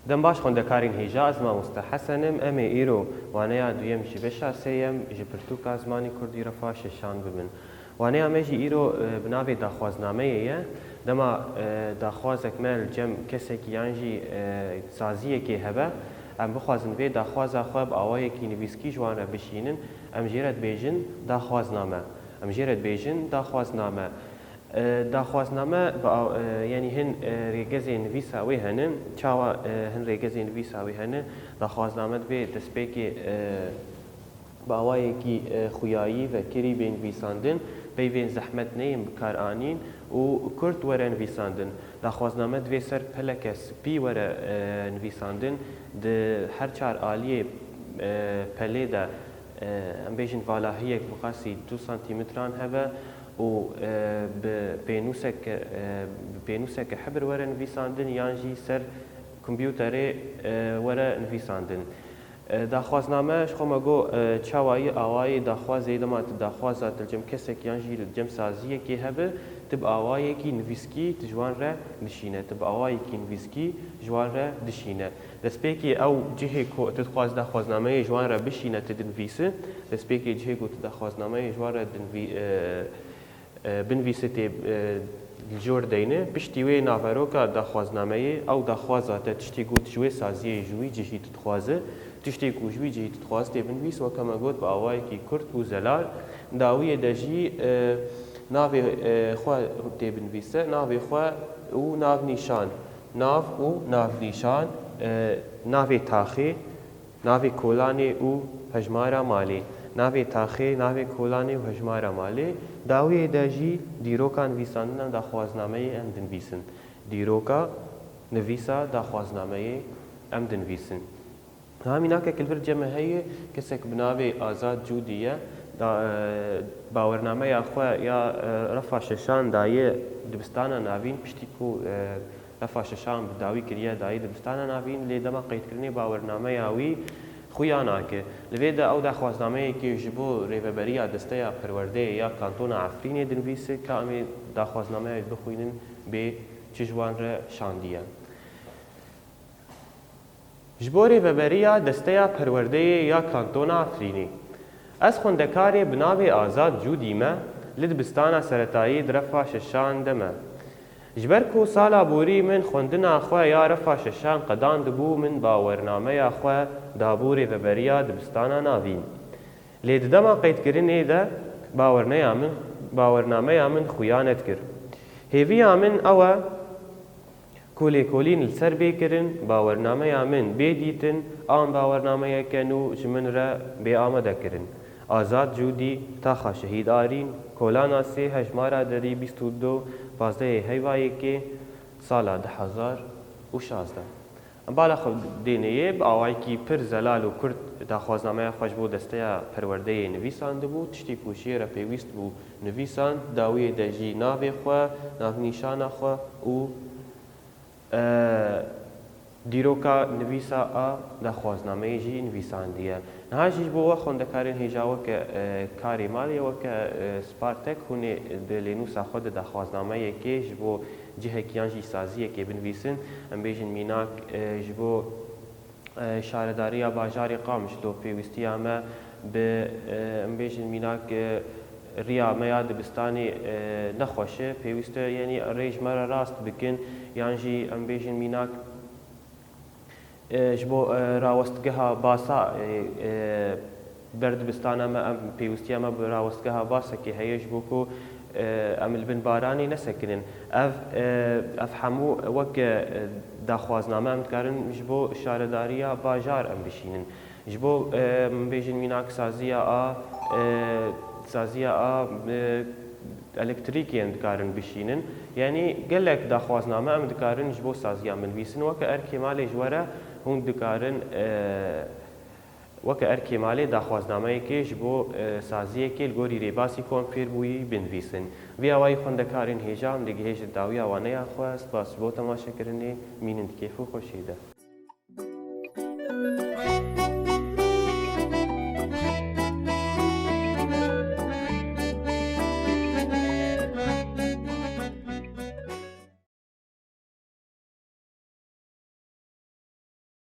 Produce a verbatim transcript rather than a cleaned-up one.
Dem baş xwendekarên hêja, ez mamoste Hesen im. Em ê îro waneya duyem ji beşa sêyem ji pirtûka zimanê kurdî refa şeşan bibin. Waneya me jî îro, e, bi navê daxwaznameyê ye. Dema, e, daxwazek me li cem kesekî yan jî, e, saziyekê hebe, em bixwazin vê daxwaza xwe bi awayekî nivîskî ji wan re bişînin, em jê re dibêjin daxwazname. Em jê re dibêjin daxwazname. E, daxwazname bi aw-, e, yanî hin, e, rêgezên nivîsa wê hene. Çawa, e, hin rêgezên nivîsa wê hene? Daxwazname divê destpêkê, e, bi awayekî, e, xuyayî, vekirî bê nivîsandin, peyvên zehmet neyên bikaranîn û kurt were nivîsandin. Daxwazname divê ser peleke spî were, e, nivîsandin. Di her çar aliyê, e, pelê de, e, em bêjin valahiyek bi qasî du santîmetran hebe û, e, bi pênûseke, e, bi pênûseke hebir were nivîsandin yan jî ser kompûterê, e, were nivîsandin. E, daxwazname, ji xwe me got, e, çawayî awayê daxwazê, dema tu daxwaza tu li cem kesek yan jî li cem saziyekê hebe, tu bi awayekî nivîskî tu ji wan re dişîne, tu bi awayekî nivîskî ji wan re dişîne. Destpêkê ew cihê ku tu dixwaz daxwaznameyê ji wan re bişîne, tu dinivîsi. Destpêkê cihê ku tu daxwaznameyê ji wan re dinivî-, e, e, binivîsi tê, e, li jor deyne. Piştî wê naveroka daxwaznameyê, ew daxwaza te tiştê ku tu ji wê saziyê ji wî cihî tu dixwaze, tiştê ku ji wî cihî tu dixwaze tê binivîs, weke me got bi awayekî kurt û zelal. Dawiyê de jî, e, navê, e, xwe tê binivîse, navê xwe û navnîşan. Nav û navnîşan, e, navê taxê, navê kolanê û hejmara malê. Navê taxê, navê kolanê û hejmara malê. Dawiyê de jî dîroka nivîsandina daxwaznameyê em dinivîsin. Dîroka nivîsa daxwaznameyê em dinivîsin. Niha mînakek li vir cem me heye, kesek bi navê Azad Cûdî ye. Da, e, bawernameya xwe ya, e, refa şeşan daye dibistana navîn, piştî ku, e, refa şeşan bi dawî kiriye daye dibistana navîn, lê dema qeydkirinê bawernameya wî xuya nake. Li vê de ew daxwaznameyekê ji bo rêveberiya desteya perwerdeyê ya Kantona Efrînê dinivîse, ka em ê daxwaznameya wî bixwînin bê çi ji wan re şandiye. Ji bo rêveberiya Desteya Perwerdeyê ya Kantona Efrînê. Ez xwendekarê bi navê Azad Cûdî me, li dibistana seretayî di refa şeşan de me. Ji ber ku sala borî min xwendina xwe ya refa şeşan qedandibû, min bawernameya xwe dabû rêveberiya dibistana navîn. Lê di dema qeydkirinê de bawerneya min, bawernameya min xuya nedikir. Hêviya min ew e ku lêkolîn li ser bê kirin, bawernameya min bê dîtin, an bawernameyeke nû ji min re bê amade kirin. Azad Cûdî, taxa Şehîd Arîn, Kolana sê, hejmara derî bîst û du, pazdehê heyva yekê, sala du hezar û şazdeh. Em bala xwe dênê yê, bi awayekî pir zelal û kurt daxwaznameya xwe ji bo Desteya Perwerdeyê nivîsandibû, tiştê ku jê re pêwîst bû nivîsand, dawiyê de jî navê xwe, navnîşana xwe û, e, dîroka nivîsa a daxwaznameyê jî nivîsandiye. Niha jî ji bo we xwendekarên hêja weke, e, karê malê, weke, e, Spartek, hûn ê di lênûsa xwe de daxwaznameyekê ji bo cihekî yan jî saziyekê binivîsin. Em bêjin mînak, e, ji bo, e, şaredariya bajarê Qamişlo pêwîstiya me bi, e, em bêjin mînak, e, riya me ya dibistanê, e, nexweş e, pêwîst e, yanî rê ji me re rast bikin, yan jî em bêjin mînak, e, ji bo, e, rawestgeha basa, e, e, ber dibistana me, em pêwîstiya me bi rawestgeha basekê heye ji bo ku, e, em li bin baranê nesekinin. Ev, e, ev hemû weke, e, daxwazname em dikarin ji bo şaredariya bajar em bişînin. Ji bo, e, em bêjin mînak saziya a, e, saziya a, e, elektrîkê em dikarin bişînin. Yanî gelek daxwazname em dikarin ji bo saziya binivîsin. Weke erkê malê ji we re hûn dikarin, e, weke erkê malê daxwaznameyekê ji bo, e, saziyekê li gorî rêbasî ku em fêr bûyî binivîsin. Vê awayî xwendekarên hêja em digihêjin dawiya waneya xwe. Spas ji bo temaşekirinê, mînin di kêf û xweşiyê de.